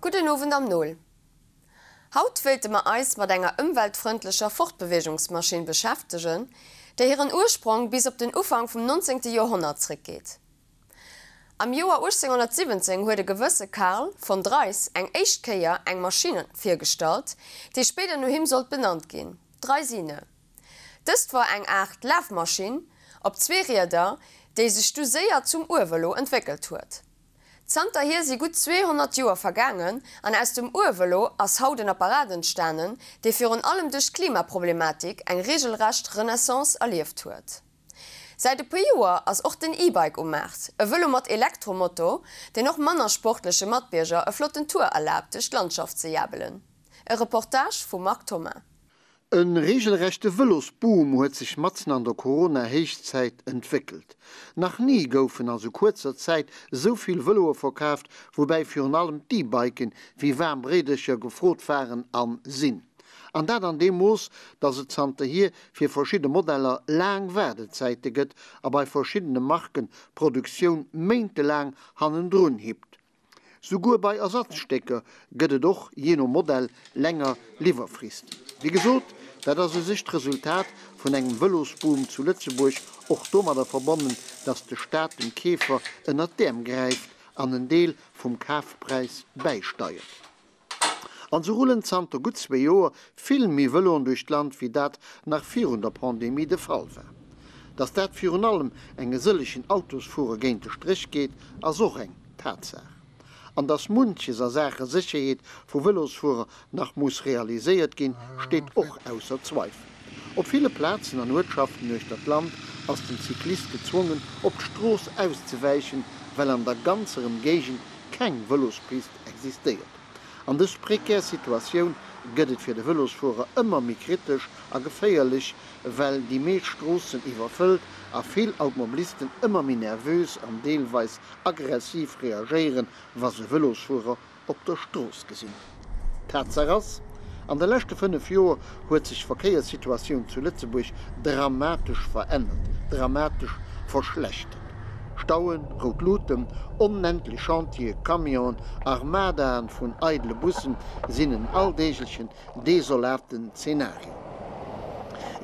Gudden Owend am Nol. Haut wéilte mer eis mat enger ëmweltfrëndlecher Fortbeweegungsmaschinn beschäftegen, déi hiren Ursprong bis op den Ufank vum 19. Joerhonnert zréckgeet. Am Joer 1817 huet e gewësse Karl von Drais eng éischt Kéier eng Maschinn virgestallt, déi spéider no him sollt benannt ginn, d'Draisine. Dëst war eng Aart Lafmaschinn op zwee Rieder, déi sech du séier zum Urvëlo entwéckelt huet. Zanterhier si gutt 200 Joer vergaangen an aus dem Urvëlo ass haut en Apparat entstanen, dee virun allem duerch d'Klimaproblematik eng reegelrecht Renaissance erlieft huet. Säit e puer Joer ass och den E-Bike um Maart, e Vëlo mat Elektromotor, deen och manner sportleche Matbierger e flotten Tour erlaabt duerch d'Landschaft ze jabelen. E Reportage vum Marc Thoma. E reegelrechte Vëlosboom huet sech matzen an der Corona-Héichzäit entwéckelt. Nach ni goufen a sou kuerzer Zäit sou vill Vëloe verkaaft, woubäi virun allem d'E-Biken wéi waarm Bréidercher gefrot waren a sinn. An dat an deem Mooss, datt et zanterhier fir verschidde Modeller laang Waardezäite gëtt a bei verschiddene Marken d'Produktioun méintelaang hannendrun hippt. Souguer bei Ersatzstécker gëtt et och, jee no Modell, länger Liwwerfristen. Wéi gesot, dat ass u sech d'Resultat vun engem Vëlosboom zu Lëtzebuerg, och domadder verbonnen, datt de Staat dem Keefer ënnert d'Äerm gräift an en Deel vum Kafpräis bäisteiert. An sou rullen zanter gutt zwee Joer vill méi Vëloen duerch d'Land, wéi dat nach virun der Pandemie de Fall war. Datt dat virun allem enge sëllegen Autosfuerer géint de Stréch geet, ass och eng Tatsaach. An datt munches a Saache Sécherheet vu Vëlosfuerer nach muss realiséiert ginn, steet och ausser Zweifel. Op ville Plazen an Uertschaften uechter d'Land ass den Cyclist gezwongen, op d'Strooss auszewäichen, well an der ganzer Emgéigend keng Vëlospist existéiert. An dës prekär Situatioun gëtt et fir de Vëlosfuerer ëmmer méi kritesch a geféierlech, well déi meescht Stroossen iwwerfëllt a vill Automobilisten ëmmer méi nervös an deelweis aggressiv reagéieren, wa se Vëlosfuerer op der Strooss gesinn. Tatsaach ass, An de leschte 5 Joer huet sech d'Verkéierssituatioun zu Lëtzebuerg dramatesch verännert, dramatesch verschlechtert. Stauen, rout Luuten, onendlech Chantiere, Camionen, Armadaen vun eidele Bussen sinn en alldeeglechen, desolaten Zenario.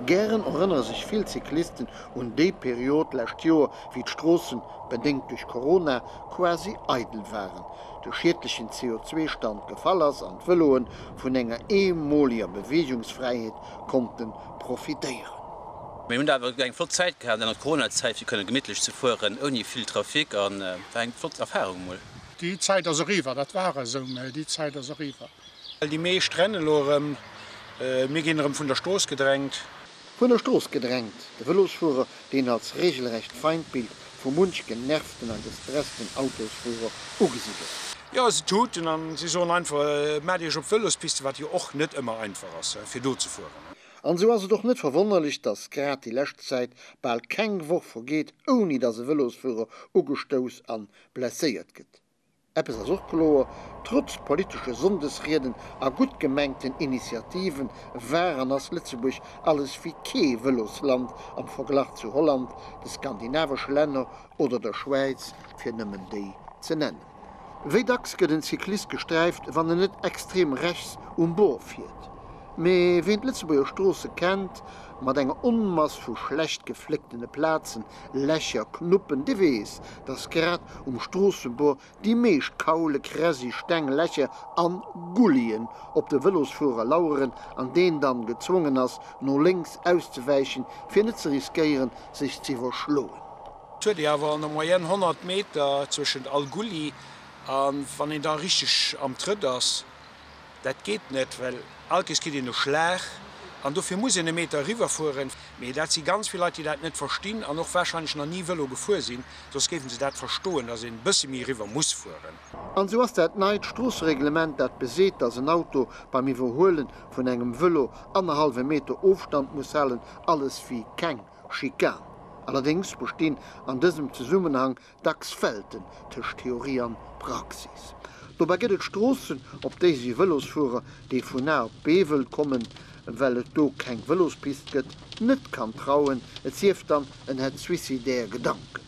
Gären erënnere sech vill Cyclisten un déi Period d'lescht Joer, wéi d'Stroossen, bedéngt duerch Corona, quasi eidel waren, de schiedlechen CO2-Stand gefall ass an d'Vëloe vun enger eemoleger Beweegungsfräiheet konnte profitéieren. Mir hunn awer eng flott Zäit gehat an der Coronazäit fir kënne gemittlech ze fueren ouni vill Trafic an war eng flott Erfahrung mol. Déi Zäit ass eriwwer, dat war esou, mä déi Zäit ass eriwwer. Déi meescht rennen elo erëm, mir ginn erëm vun der Strooss gedrängt. Vun der Strooss gedrängt, de Vëlosfuerer, deen als regelrecht Feindbild vu munch genervten a gestressten Autosfuerer ugesi gëtt. Jo, se tuten an si soen einfach, Maacht Iech op d'Vëlospiste, wat jo och net ëmmer einfach ass, fir do ze fueren. An esou ass et och net verwonnerlech, dass grad déi lescht Zäit bal keng Woch vergeet, ouni dass e Vëlosfuerer ugestouss an blesséiert gëtt. Eppes ass och kloer, Trotz politesche Sonndesrieden a gutt gemengten Initiativen war an ass Lëtzebuerg alles wéi kee Vëlosland am Verglach zu Holland, de skandinavesche Länner oder der Schwäiz, fir nëmmen déi ze nennen. Wéi dacks gëtt en Cyclist gesträift, wann en net extrem rechts um Bord fiert? Mee ween d'Lëtzebuerger Stroosse kennt, mat enger Onmass vu schlecht geflécktene Plazen, Lächer, Knuppen, dee weess, dass grad um Stroossebord déi meescht Kaule, Kräsi, Steng, Lächer an Gullien op de Vëlosfuerer laueren an deen dann gezwongen ass, no lénks auszewäichen, fir net ze riskéieren, sech z'iwwerschloen. Et huet ee awer an der Moyenne 100 Meter zwëschent all Gulli, a wann een da richteg am Trëtt ass, Dat geet net, well all Kees kritt een e Schlag an dofir muss een e Meter eriwwer fueren. Mee dat si ganz vill Leit, déi dat net verstinn an och warscheinlech nach ni Vëlo gefuer sinn, soss géifen se dat verstoen, datt een e bësse méi eriwwer muss fueren. An esou ass dat neit Stroossereglement, dat beseet, datt en Auto beim Iwwerhuele vun engem Vëlo annerhallwe Meter Ofstand muss halen, alles wéi keng Schikan. Allerdéngs bestinn an dësem Zesummenhang Dacks Welten tëscht Theorie an Praxis. Dobäi gëtt et Stroossen, op déi sech e Vëlosfuerer, dee vun A op B wëllt kommen, well et do keng Vëlospist gëtt, net kann trauen, et sief dann en hätt suicidaire Gedanken.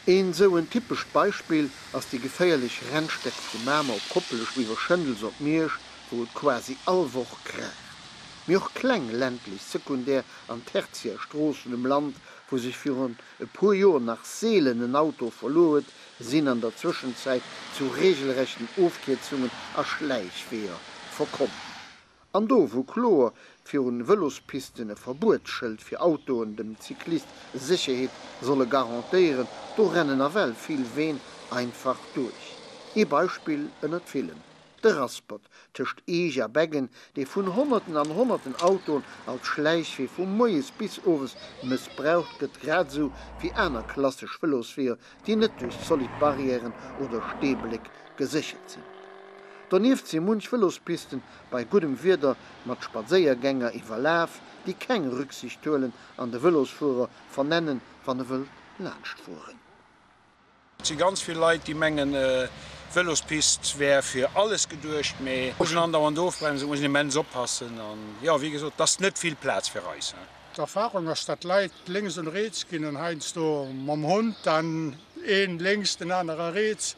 Een sou en typescht Beispill ass déi geféierlech Rennsteck vu Mamer op Koppelesch iwwer Schëndels op Miersch, wou et quasi all Woch kraacht. Mee och kleng ländlech Sekundär an tertiär Stroossen um Land, wou sech virun e puer Joer nach seelen en Auto verluer huet, sinn an der Zwëschenzäit zu regelrechten Ofkierzungen a Schläichweeër verkomm. An do wou kloer virun Vëlospisten e Verbuetsschëld fir Autoen dem Cyclist Sécherheet solle garantéieren, do rennen nawell vill Ween einfach duerch. Ee Beispill ënnert villen, de Raspert tëscht Eech a Beggen, dee vun honnerten an honnerten Autoen als Schläichwee vu moies bis owes mëssbraucht gëtt, grad esou wéi aner klassesch Vëlosweeër, déi net duerch zolidd Barrièren oder Steebléck geséchert sinn. Donieft si munch Vëlospisten bei guddem Wieder mat Spadséiergänger iwwerlaf, déi keng Rücksicht huelen an de Vëlosfuerer vernennen, wann e wëllt laanschtfueren. Et si ganz vill Leit, déi mengen, d'Vëlospist wär fir alles geduecht, mee et muss een andauernd ofbremsen, et muss een immens oppassen an, jo, wéi gesot, et ass net vill Plaz fir eis. D'Erfahrung ass dat Leit lénks und reets ginn an heiansdo mam Hond dann een lénks den anere reets.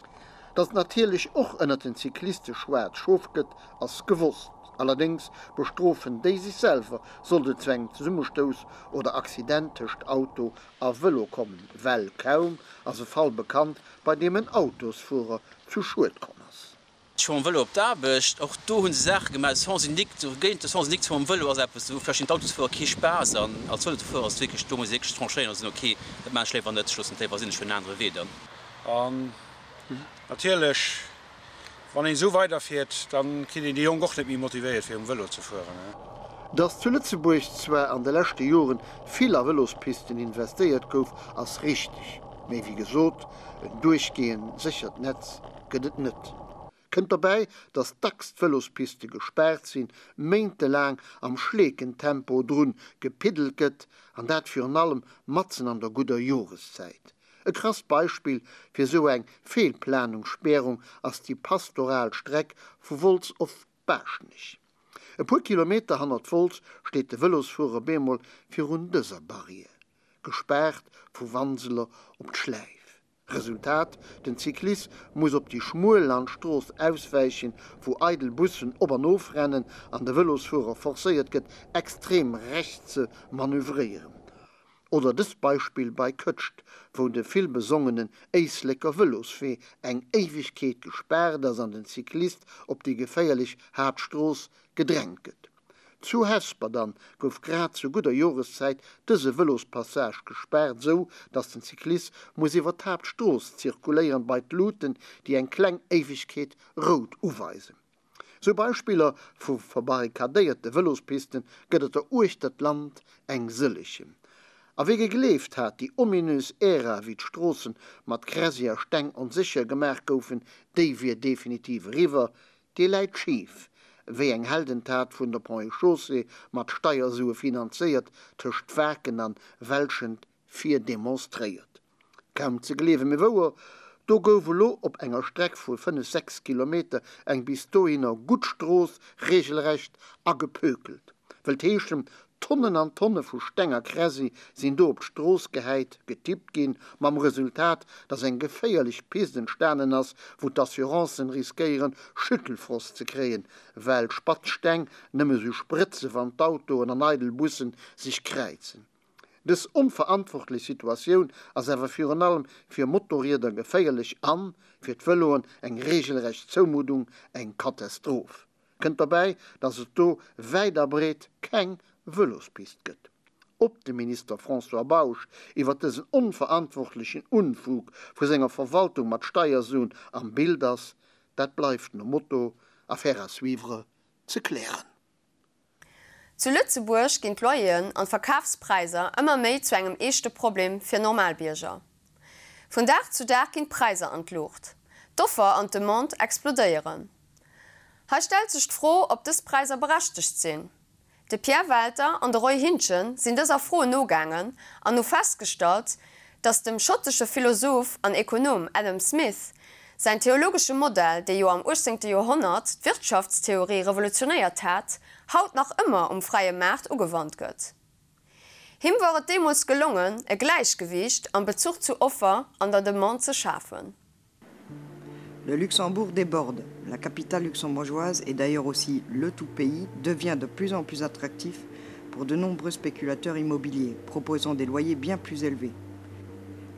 Datt et natierlech och ënnert den Cycliste schwaarz Schof gëtt, ass gewosst. Allerdéngs bestrofen déi sech selwer, sollt et zu engem Zesummestouss oder Accident tëscht Auto a Vëlo kommen, well kaum ass e Fall bekannt, bei deem en Autosfuerer zu Schued komm ass. Ech fuer mam Vëlo op d'Aarbecht, och do hu se Saache gemaach, de Sens unique, sou géint de Sens unique ze fuere mam Vëlo ass eppes, wou vläicht den Autosfuerer kee Spaass an als Vëlofuerer ass et wierklech, do muss ee wierklech tranchéieren a soen, ok, dat maachen ech léiwer net, ech loossen et léiwer sinn, ech huelen en anere Wee dann. An natierlech, wann een esou weiderfiert, da kritt een déi Jonk och net méi motivéiert fir um Vëlo ze fueren. Datt zu Lëtzebuerg zwar an de leschte Joren vill a Vëlospisten investéiert gouf, ass richteg, mee wéi gesot, en duerchgehend séchert Netz gëtt et net. Kënnt dobäi, datt dacks d'Vëlospiste gespaart sinn, méintelaang am Schleekentempo drun gepiddelt gëtt, an dat virun allem matzen an der gudder Joreszäit. E krasst Beispill fir esou eng Feelplanungssperrung ass déi pastoral Streck vu Wolz of Baaschtnech. E puer Kilometer hannert Wolz steet de Vëlosfuerer bemol virun dëser Barrière, gespaart vu Wanseler op d'Schläif. Resultat, Den Cyclist muss op déi schmuel Landstrooss auswäichen, wou eidel Bussen op an of rennen an de Vëlosfuerer forcéiert gëtt, extrem rechts ze manövréieren. Oder dëst Beispill bei Këtscht, wou de villbesongenen Éisleker Vëloswee eng Éiwegkeet gespaart ass an den Cyclist op déi geféierlech Haaptstrooss gedrängt gëtt. Zu Hesper dann gouf grad zur gudder Joreszäit dëse Vëlospassage gespaart, sou dass den Cyclist muss iwwer d'Haaptstrooss zirkuléieren bei d'Luuten, déi eng kleng Éiwegkeet rout uweisen. Sou Beispiller vu verbarrikadéierte Vëlospisten gëtt et der uechter d'Land eng sëllechen. A wie gegleeft hat, déi ominös Ära, wéi d'Stroossen mat Kräsi a Steng onsécher gemaach goufen, déi wier definitiv eriwwer, Dee läit schif, wéi eng Heldentat vun der Ponts et Chaussées mat Steiersue finanzéiert, tëscht Waarken an Welschent vir demonstréiert. Kaum ze gleewen, mee wouer, do gouf elo op enger Streck vu 5, 6 Kilometer eng bis dohinner gutt Strooss regelrecht agepökelt. Wëllt heeschen, Tonnen an Tonne vu Steng a Kräsi sinn do op d'Strooss gehäit, getippt ginn, mam Resultat, dass eng geféierlech Pist entstanen ass, wou d'Assurancen riskéieren, Schüttelfrost ze kréien, well spatz Steng nëmme sou sprëtze wann d'Autoen an eidel Bussen sech kräizen. Dës onverantwortlech Situatioun ass awer virun allem fir Motorrieder geféierlech an fir d'Vëloen eng regelrecht Zoumuddung, eng Katastroph. Kënnt dobäi, datt et do wäit a breet keng Vëlospist gëtt. Ob de Minister François Bausch iwwer dësen onverantwortlechen Unfug vu senger Verwaltung mat Steiersuen am Bild ass, dat bleift nom Motto Affaire à suivre ze klären. Zu Lëtzebuerg ginn d'Loyeren an d'Verkafspräiser ëmmer méi zu engem eeschte Problem fir Normalbierger. Vun Dag zu Dag ginn d'Präiser an d'Luucht, d'Offer an d'Demande explodéieren. Hei stellt sech d'Fro, ob dës Präiser berechtegt sinn. De Pierre Welter an de Roy Hintgen sinn dëser Fro nogaangen an hu festgestallt, datt dem schottesche Philosoph an Ekonom Adam Smith säin theologesche Modell, dee jo am 18. Joerhonnert d'Wirtschaftstheorie revolutionéiert hat, haut nach ëmmer um fräie Maart ugewannt gëtt. Him war et deemools gelongen, e Gläichgewiicht am Bezuch zu Offer an der Demande ze schafen. Le Luxembourg déborde. La capitale luxembourgeoise et d'ailleurs aussi le tout pays devient de plus en plus attractif pour de nombreux spéculateurs immobiliers proposant des loyers bien plus élevés.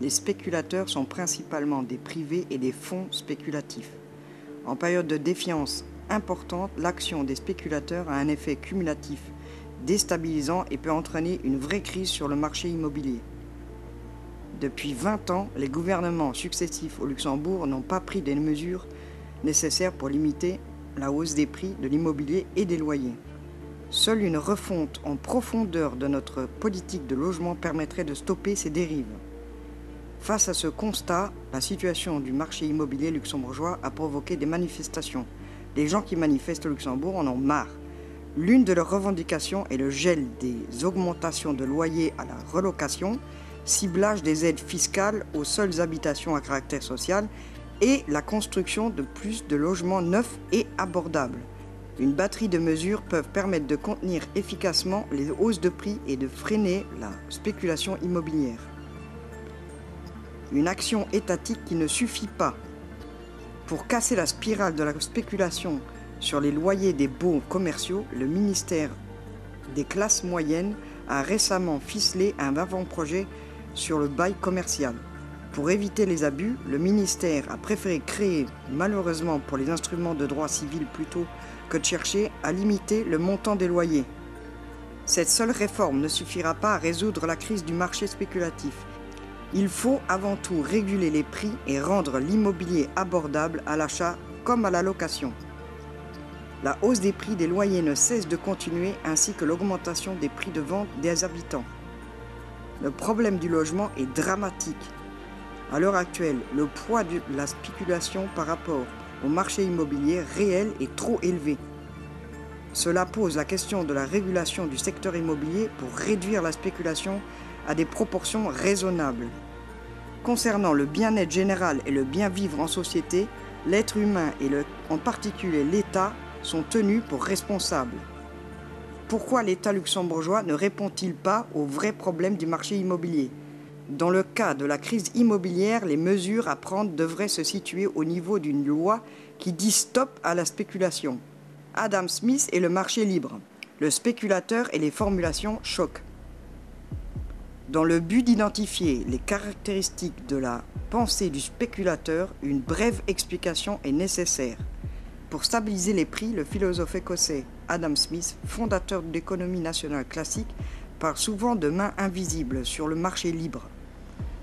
Les spéculateurs sont principalement des privés et des fonds spéculatifs. En période de défiance importante, l'action des spéculateurs a un effet cumulatif déstabilisant et peut entraîner une vraie crise sur le marché immobilier. Depuis 20 ans, les gouvernements successifs au Luxembourg n'ont pas pris des mesures nécessaires pour limiter la hausse des prix de l'immobilier et des loyers. Seule une refonte en profondeur de notre politique de logement permettrait de stopper ces dérives. Face à ce constat, la situation du marché immobilier luxembourgeois a provoqué des manifestations. Les gens qui manifestent au Luxembourg en ont marre. L'une de leurs revendications est le gel des augmentations de loyers à la relocation, ciblage des aides fiscales aux seules habitations à caractère social et la construction de plus de logements neufs et abordables. Une batterie de mesures peuvent permettre de contenir efficacement les hausses de prix et de freiner la spéculation immobilière. Une action étatique qui ne suffit pas. Pour casser la spirale de la spéculation sur les loyers des baux commerciaux, le ministère des classes moyennes a récemment ficelé un avant-projet sur le bail commercial. Pour éviter les abus, le ministère a préféré créer, malheureusement pour les instruments de droit civil plutôt que de chercher à limiter le montant des loyers. Cette seule réforme ne suffira pas à résoudre la crise du marché spéculatif. Il faut avant tout réguler les prix et rendre l'immobilier abordable à l'achat comme à la location. La hausse des prix des loyers ne cesse de continuer ainsi que l'augmentation des prix de vente des habitants. Le problème du logement est dramatique. À l'heure actuelle, le poids de la spéculation par rapport au marché immobilier réel est trop élevé. Cela pose la question de la régulation du secteur immobilier pour réduire la spéculation à des proportions raisonnables. Concernant le bien-être général et le bien vivre en société, l'être humain et le, en particulier l'État sont tenus pour responsables. Pourquoi l'État luxembourgeois ne répond-il pas aux vrais problèmes du marché immobilier Dans le cas de la crise immobilière, les mesures à prendre devraient se situer au niveau d'une loi qui dit stop à la spéculation. Adam Smith et le marché libre. Le spéculateur et les formulations choquent. Dans le but d'identifier les caractéristiques de la pensée du spéculateur, une brève explication est nécessaire. Pour stabiliser les prix, le philosophe écossais Adam Smith, fondateur de l'économie nationale classique, parle souvent de main invisible sur le marché libre.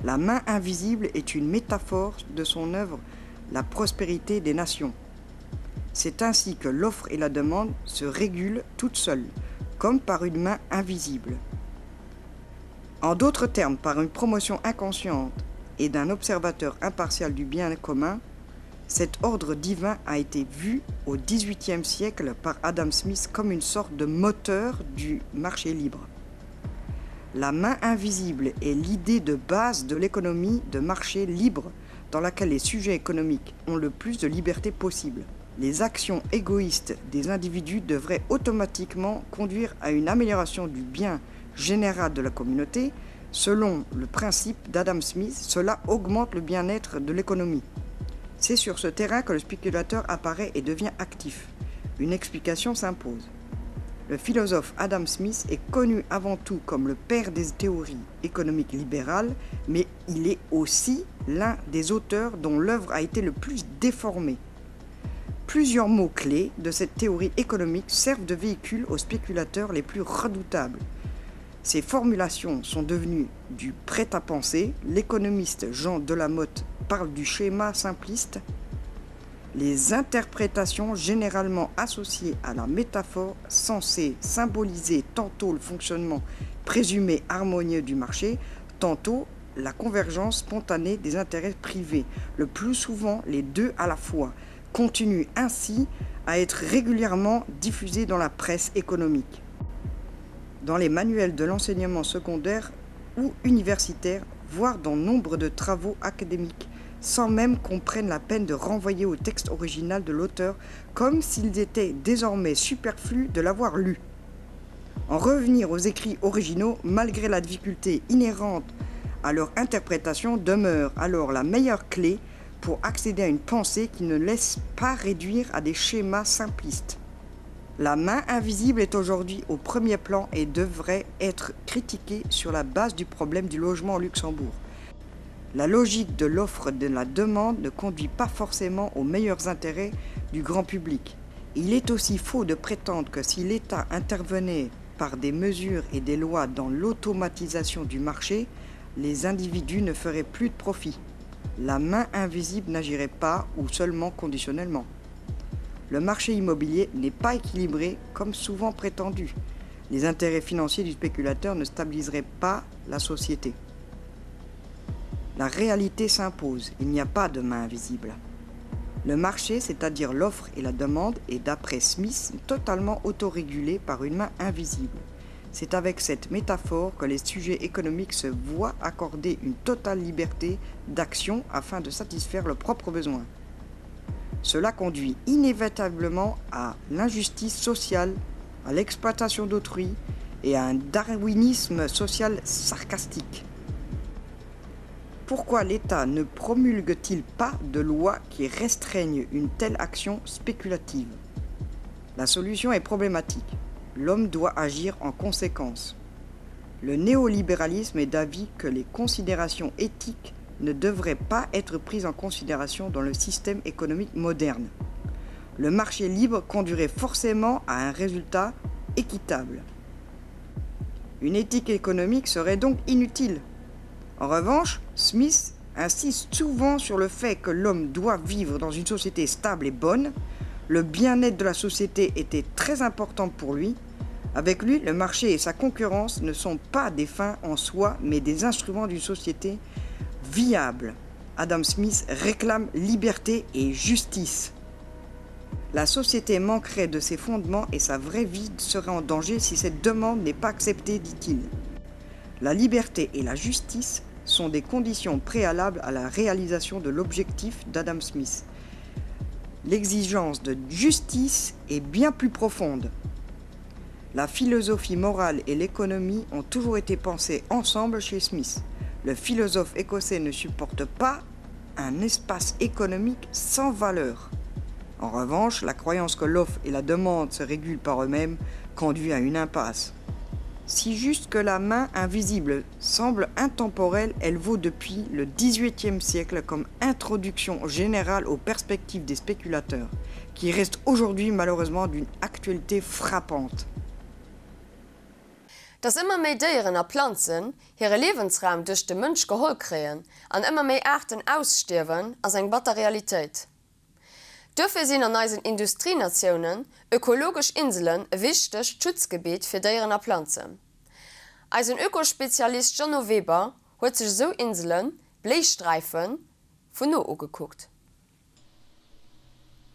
La main invisible est une métaphore de son œuvre La prospérité des nations. C'est ainsi que l'offre et la demande se régulent toutes seules, comme par une main invisible. En d'autres termes, par une promotion inconsciente et d'un observateur impartial du bien commun, cet ordre divin a été vu au XVIIIe siècle par Adam Smith comme une sorte de moteur du marché libre. La main invisible est l'idée de base de l'économie de marché libre dans laquelle les sujets économiques ont le plus de liberté possible. Les actions égoïstes des individus devraient automatiquement conduire à une amélioration du bien général de la communauté. Selon le principe d'Adam Smith, cela augmente le bien-être de l'économie. C'est sur ce terrain que le spéculateur apparaît et devient actif. Une explication s'impose. Le philosophe Adam Smith est connu avant tout comme le père des théories économiques libérales, mais il est aussi l'un des auteurs dont l'œuvre a été le plus déformée. Plusieurs mots-clés de cette théorie économique servent de véhicule aux spéculateurs les plus redoutables. Ces formulations sont devenues du prêt-à-penser. L'économiste Jean Delamotte parle du schéma simpliste. Les interprétations généralement associées à la métaphore censée symboliser tantôt le fonctionnement présumé harmonieux du marché, tantôt la convergence spontanée des intérêts privés, le plus souvent les deux à la fois, continuent ainsi à être régulièrement diffusées dans la presse économique. Dans les manuels de l'enseignement secondaire ou universitaire, voire dans nombre de travaux académiques, sans même qu'on prenne la peine de renvoyer au texte original de l'auteur comme s'ils étaient désormais superflus de l'avoir lu. En revenir aux écrits originaux, malgré la difficulté inhérente à leur interprétation, demeure alors la meilleure clé pour accéder à une pensée qui ne laisse pas réduire à des schémas simplistes. La main invisible est aujourd'hui au premier plan et devrait être critiquée sur la base du problème du logement au Luxembourg. La logique de l'offre de la demande ne conduit pas forcément aux meilleurs intérêts du grand public. Il est aussi faux de prétendre que si l'État intervenait par des mesures et des lois dans l'automatisation du marché, les individus ne feraient plus de profit. La main invisible n'agirait pas ou seulement conditionnellement. Le marché immobilier n'est pas équilibré comme souvent prétendu. Les intérêts financiers du spéculateur ne stabiliseraient pas la société. La réalité s'impose, il n'y a pas de main invisible. Le marché, c'est-à-dire l'offre et la demande, est d'après Smith totalement autorégulé par une main invisible. C'est avec cette métaphore que les sujets économiques se voient accorder une totale liberté d'action afin de satisfaire leurs propres besoins. Cela conduit inévitablement à l'injustice sociale, à l'exploitation d'autrui et à un darwinisme social sarcastique. Pourquoi l'État ne promulgue-t-il pas de loi qui restreignent une telle action spéculative? La solution est problématique. L'homme doit agir en conséquence. Le néolibéralisme est d'avis que les considérations éthiques ne devraient pas être prises en considération dans le système économique moderne. Le marché libre conduirait forcément à un résultat équitable. Une éthique économique serait donc inutile. En revanche, Smith insiste souvent sur le fait que l'homme doit vivre dans une société stable et bonne. Le bien-être de la société était très important pour lui. Avec lui, le marché et sa concurrence ne sont pas des fins en soi, mais des instruments d'une société viable. Adam Smith réclame liberté et justice. La société manquerait de ses fondements et sa vraie vie serait en danger si cette demande n'est pas acceptée, dit-il. La liberté et la justice sont des conditions préalables à la réalisation de l'objectif d'Adam Smith. L'exigence de justice est bien plus profonde. La philosophie morale et l'économie ont toujours été pensées ensemble chez Smith. Le philosophe écossais ne supporte pas un espace économique sans valeur. En revanche, la croyance que l'offre et la demande se régulent par eux-mêmes conduit à une impasse. Si juste que la main invisible semble intemporelle, elle vaut depuis le XVIIIe siècle comme introduction générale aux perspectives des spéculateurs, qui reste aujourd'hui malheureusement d'une actualité frappante. Dass ëmmer méi Déieren a Planzen hire Liewensraum duerch de Mënsch geholl kréien an ëmmer méi Aarten ausstierwen, ass eng batter Realitéit. Duerfir sinn an eisen Industrienatiounen ökologesch Inselen e wichtegt Schutzgebiet fir Déieren a Planzen. Eisen Ökospezialist Jeannot Weber huet sech esou Inselen, Bléisträifen, vun no ugekuckt.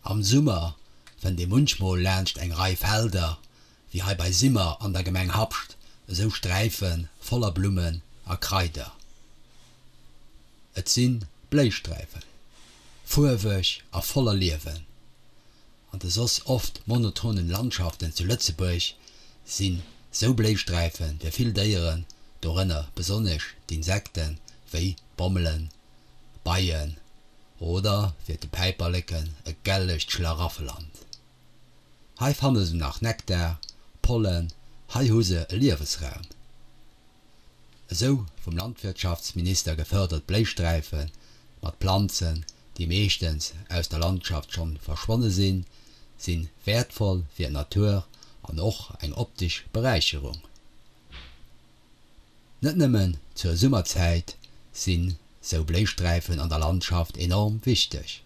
Am Summer fënnt ee munchmol laanscht eng Rei Felder, wéi hei bei Simmer an der Gemeng Habscht, esou Sträife voller Blummen a Kraider. Et si Bléisträifen, fuerweg a voller Liewen. An de soss oft monotonen Landschaften zu Lëtzebuerg sinn sou Bléisträife fir vill Déieren, dorënner besonnesch d'Insekten, wéi Bommelen, Beien oder fir de Päiperleken e gellegt Schlaraffeland. Hei fanne se nach Nektar, Pollen, hei hu se e Liewesraum. Esou vum Landwirtschaftsminister gefërdert Bléisträife mat Planzen, déi meeschtens aus der Landschaft schonn verschwonne sinn, si wäertvoll fir d'Natur an och eng optesch Beräicherung. Net nëmmen zur Summerzäit sinn sou Bléisträifen an der Landschaft enorm wichteg.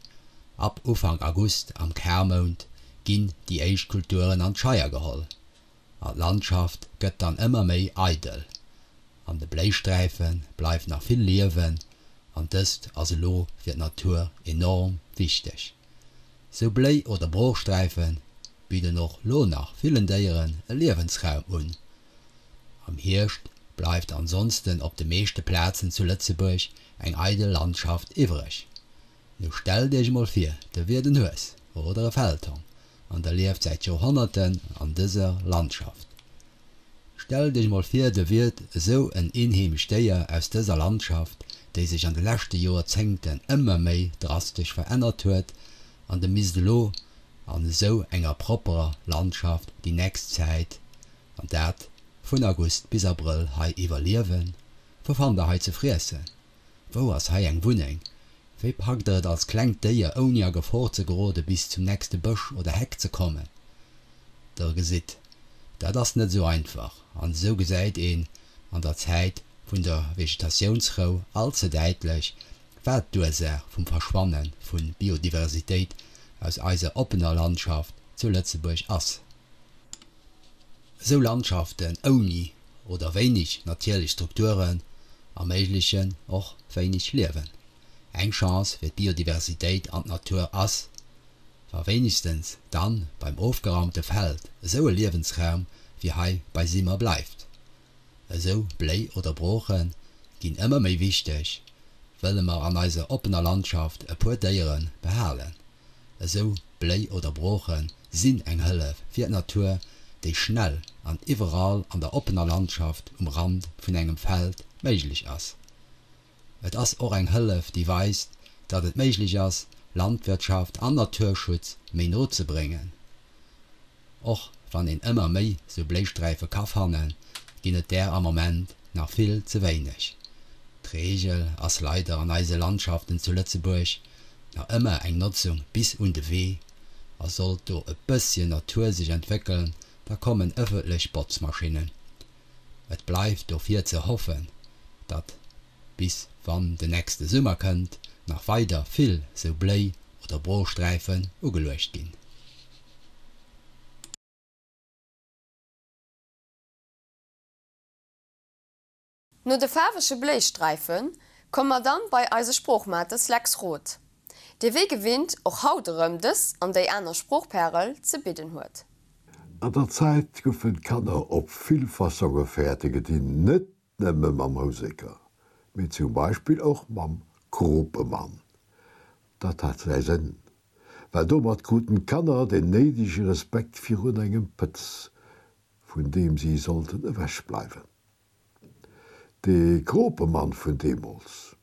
Ab Ufank August am Karmount ginn déi éischt Kulturen an d'Scheier geholl an d'Landschaft gëtt dann ëmmer méi eidel. An de Bléisträife bleift nach vill Liewen an dëst ass elo fir d'Natur enorm wichteg. Sou Bléi oder Broochsträife bidden och lo nach villen Déieren e Liewensraum un. Am Hierscht bleift ansonsten op de meeschte Plazen zu Lëtzebuerg eng eidel Landschaft iwwreg. Nu stellt iech emol vir, der wiert en Hues oder e Feldhong an der lieft säit Joerhonnerten an dëser Landschaft. Stell dech mol vir, de wiert esou en eenheemescht Déier aus dëser Landschaft, déi sech an de leschte Joerzéngten ëmmer méi drastesch verännert huet, an de misst elo an esou enger propperer Landschaft déi nächst Zäit, an dat vun August bis Abrëll, hei iwwerliewen. Wou fannt der hei ze friessen? Wou ass hei eng Wunneng? Wéi packt der et als klengt Déier ouni a Gefor ze gerode bis zum nächste Bësch oder Heck ze kommen? Der gesitt, dat ass net esou einfach an esou gesäit een an der Zäit vun der Vegetatiounsrou all ze däitlech, wat d'Ursaach vum Verschwanne vu Biodiversitéit aus eiser oppener Landschaft zu Lëtzebuerg ass. Esou Landschaften ouni oder wéineg natierlech Strukturen erméiglechen och wéineg Liewen. Eng Chance fir d'Biodiversitéit an d'Natur ass, wa wéinegstens dann beim ofgeraumte Feld esou e Liewensraum wéi hei bei Simmer bleift. Esou Bléi oder Brooche ginn ëmmer méi wichteg, wëlle mer an eiser oppener Landschaft e puer Déiere behalen. Esou Bléi oder Brooche sinn eng Hëllef fir d'Natur, déi schnell an iwwerall an der oppener Landschaft um Rand vun engem Feld méiglech ass. Et ass och eng Hëllef, déi weist, datt et méiglech ass, Landwirtschaft an Naturschutz méi no ze bréngen. Och wann een ëmmer méi sou Bléisträife ka fannen, ginn et där am Moment nach vill ze wéineg. D'Reegel ass leider an eise Landschaften zu Lëtzebuerg nach ëmmer eng Notzung bis un de Wee, a sollt do e bësschen Natur sech entwéckeln, da kommen ëffentlech Botzmaschinnen. Et bleift dofir ze hoffen, datt bis wann de nächste Summer kënnt, nach weider vill sou Bléi oder Broochsträifen ugeluecht ginn. No de faarwege Bléisträife komme mer dann bei eise Sproochmates Lex Roth, dee wéi gewinnt och haut erëm dës an déi aner Sproochpärel ze bidden huet. An der Zäit goufen d'Kanner op vill Fassonge fäerte gedinn, net nëmme mam Houseker, mee zum Beispill och mam Kropemann. Dat hat säi Sënn, well domat kruten d'Kanner den néidege Respekt virun engem Pëtz, vun deem si sollten ewech bleiwen. De Kropemann vun deemools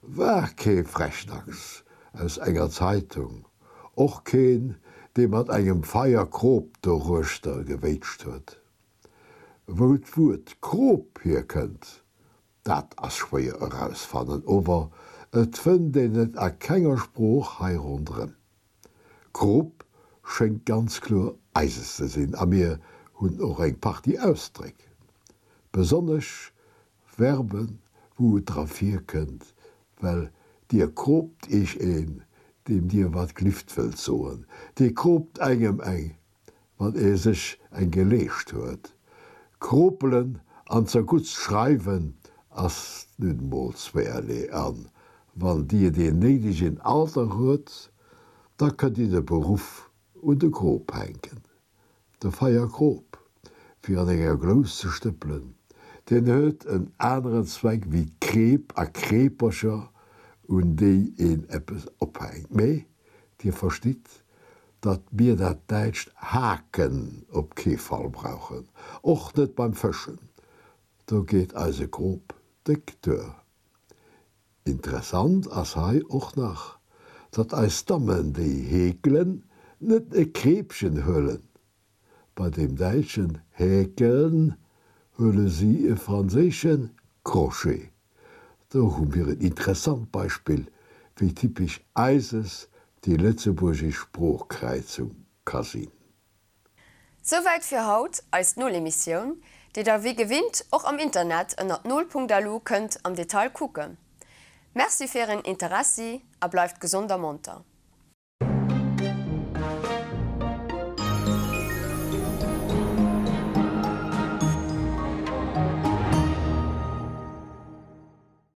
war kee Frechdachs aus enger Zeitung, och keen, dee mat engem Feierkrop doruechter gewéitscht huet. Wou d'Wuert Krop hierkënnt, dat ass schwéier erausfannen, ower et fënnt een et a kenger Sprooch hei ronderëm. Krop schéngt ganz kloer eises ze sinn, a mir hunn och eng Partie Ausdréck, besonnesch Verben, wou et dra virkënnt, well dir kroopt iech een, deem dir wat glift wëllt soen, dir kroopt engem eng wann ee sech eng geleescht huet. Kropelen an zerguttst schreiwen ass nun mol zweerlee an wann dir deen néidegen Alter huet, da kënnt dir de Beruff un de Krop hänken. De Feierkrop, fir an enger Glous ze stëppelen, deen huet en aneren Zweck wéi d'Kreep a Kreepercher, un déi een eppes ophänkt. Mee dir verstitt, datt mir dat däitscht Haken op kee Fall brauchen, och net beim Fëschen, do geet eise Krop déck duer. Interessant ass hei och nach, datt eis Dammen, déi heekelen, net e Kreepchen huelen, bei deem däitschen häkeln huele si e franséische Crochet. Do hu mir en interessant Beispill, wéi typesch eises déi lëtzebuergesch Sproochkräizung ka sinn. Souwäit fir haut, eis Nol-Emissioun, déi der wéi gewinnt och am Internet ënnert nol.lu kënnt am Detail kucken. Merci fir ären Interessi a bleift gesond a monter.